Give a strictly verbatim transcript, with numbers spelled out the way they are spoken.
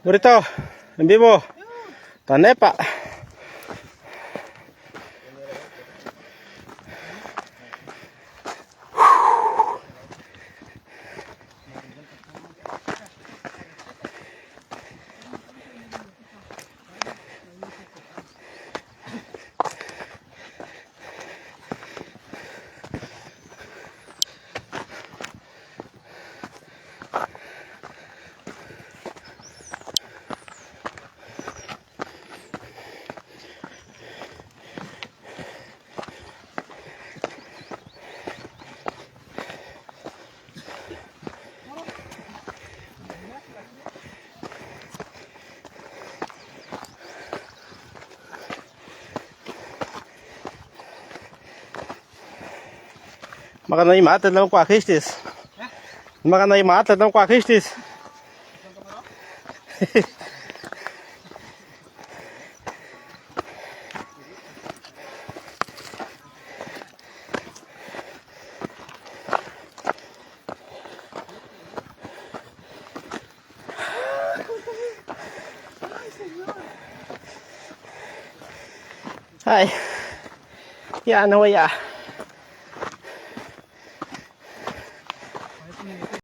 Burrito, en vivo. Tanepa. Makanay maat na lang kwa kistis. Makanay maat na lang kwa kistis. Ay. Ya, ano ya?